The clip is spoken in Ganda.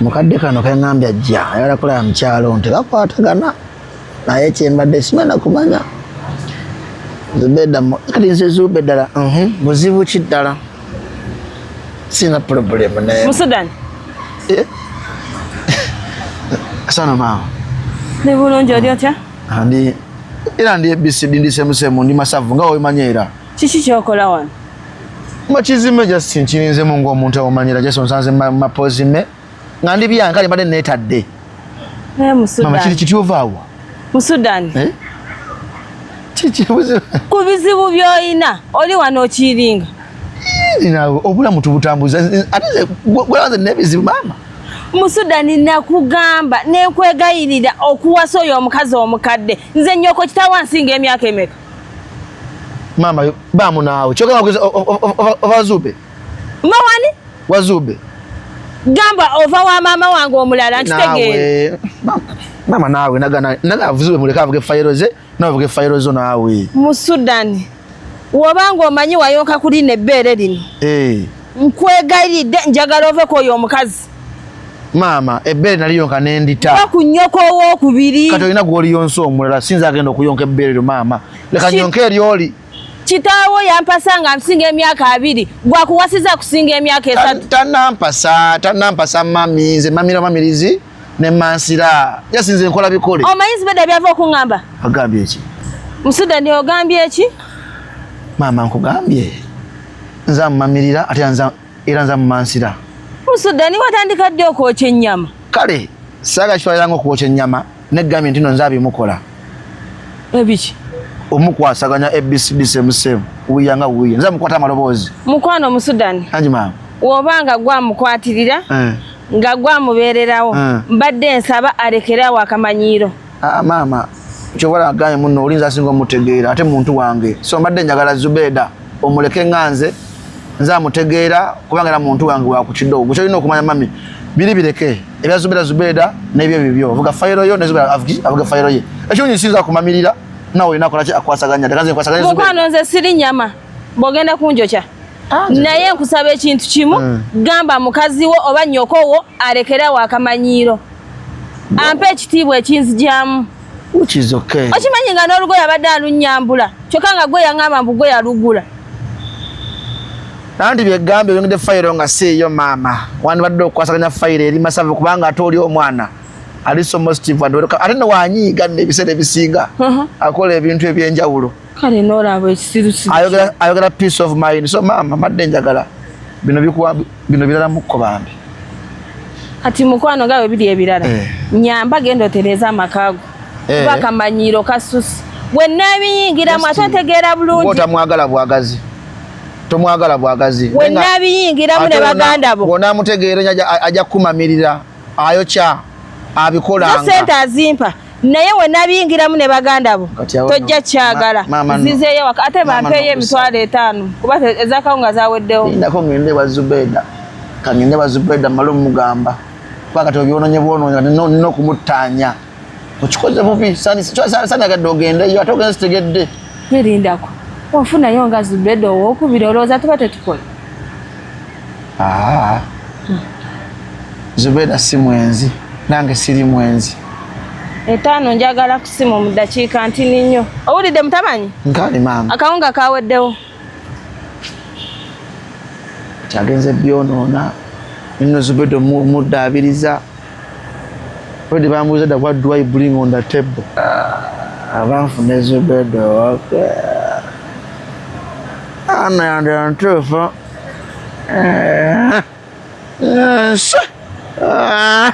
Mukadde kano kaŋambye ajja ayagala kulaba mukyalo nti bakwatagana, naye kyembadde simanya kumanya Zubeda kati nze Zube ddala buzibu ki ddala? Sina problem naye. Musudan. Eh? Sana maama. Ni bulungi, oli otya? Ndi era ndi ABCD, ndi semusemu, ndi masavu nga wemanya era. Kiki kyokola wano? Makizime just nkirinzemu ng'omuntu awomanyira, just onsanze mapozime nga ndi byange, kale mbadde neetadde. Naye Mama, kiri Musudan. kiti ovaawa? Musudan. Eh? Kiki buzibu? Ku bizibu by'olina oli wano okiringa. Naawe obulamu tubutambuza, ate nze gwe nze n'ebizibu, maama. Musudani, nakugamba nenkwegayirira okuwasa oyo omukazi omukadde. Nze nnyoko kitaawo ansinga emyaka emeka? Maama, baamu naawe kyogamba ova Zube. Mawani? Wa Zube. Gamba ova wa maama wange omulala, nkitegeere. Naawe maama, naawe nagana naga Zube, muleke avuge fayiro ze, nawe avuge fayiro zo naawe. Musudani, wobanga omanyi wayonka kulina ebbeere lino, Eh, nkwegayiridde, njagala ove ku oyo omukazi. Maama, ebbeere naliyonka nendita. Va ku nnyoko owookubiri. Kati olina gwoliyonsa omulala, sinza agenda okuyonka ebbeere lyo, maama, leka nyonke eryoli. Kitaawo yampasa nga nsinga emyaka 20, gwakuwasiza kusinga emyaka 3. Tanampasa, tanampasa mami, nze mamira mamirizi ne mansira yasinze nkola bikole. Omanyi Zubeda byava okuŋŋamba? Agambye ki? Musudani, ogambye ki? Maama, nkugambye nze amumamirira, ate era nze amumansira. Musudani, watandika ddi okwokya ennyama? Kale saaga kitwalira nga okwokya ennyama, negambye nti no nze abimukola. Ebiki? Omukwasaganya ABCD same same, wuya nga wuya, nze amukwata amaloboozi. Mukwano Musudani, Angi maama. Wobanga gwamukwatirira, nga gwamubeererawo, mbadde nsaba alekerawo akamanyiiro. Ah, maama, kyobala agambye muno olinza asinga omutegeera, ate muntu wange, so mbadde njagala Zubeda omuleke nga nze amutegeera, kubanga era muntu wange wakukidogo. Gwe kyolina okumanya mami, biri bireke ebya Zubeda, Zubeda n'ebyo bibyo, vuga fayiro yo ne Zubeda avuga fayiro ye. Ekirungi sinza kumamirira, nawe olina akolaki akwasaganya, leka nze nkwasaganya Zubeda. Mukwano, nze siri nyama bw'ogenda kunjokya, naye nkusaba ekintu kimu. Gamba mukazi wo oba nnyoko wo alekerawo akamanyiiro, ampe ekitiibwa ekinzijamu. Which is okay. Okimanyi nga n'olugoye abadde alunyambula, kyokka nga gwe yaŋŋamba mbu gwe yalugula. Anti byegambye oyongedde fayiro nga siiyo, maama, wandibadde okukwasaganya fayiro eri masavu, kubanga ate oli omwana ali so positive and welcome. Ate newanyiiga nno ebiseera ebisinga akola ebintu ebyenjawulo. Kale n'olaba ekisirusiru. Ayogera peace of mind. So maama, mbadde njagala bino bikuwa bino birala mukko bambi. Kati mukwano, nga bwe biri ebirala, nyamba genda otereeza amaka go, kuba akamanyiiro kasusi bwe naabiyingiramu ate otegeera bulungi. Otamwagala bwagazi, tomwagala bwagazi. Bwe naabiyingiramu ne baganda bo. Bwonaamutegeera ajja kukumamirira, ayokya abikolanga. Sente azimpa, naye we nabiyingiramu ne baganda bo, Kati awo tojja kyagala. Maama Nzizeeyo waka, ate maama bampeeyo n'okusaba. 50,000, kuba ezakawunga zaweddewo. Lindako ngende wa Zubeda, kangende wa Zubeda mmale omugamba, kuba kati obyononye bwononye, kati nina okumuttaanya, okikoze bubi, sani agadde ogendeyo ate ogenze sitegedde. Nerindako ofunayo nga Zubeda owookubiri, olowooza tuba tetukola? Ah. Zubeda si mwenzi, nange siri mwenzi. 5 njagala kusimu mu ddakiika ntini nnyo. Owulidde mutamanyi? Nkali maama. Akawunga kaweddewo. Kyagenze byonoona nino Zubeda muddaabiriza. Already bambuuza dda, "What do I bring on the table?" Ah, abanfuna Zubeda wake ano yandi ntuufu. Eh, eh, ah.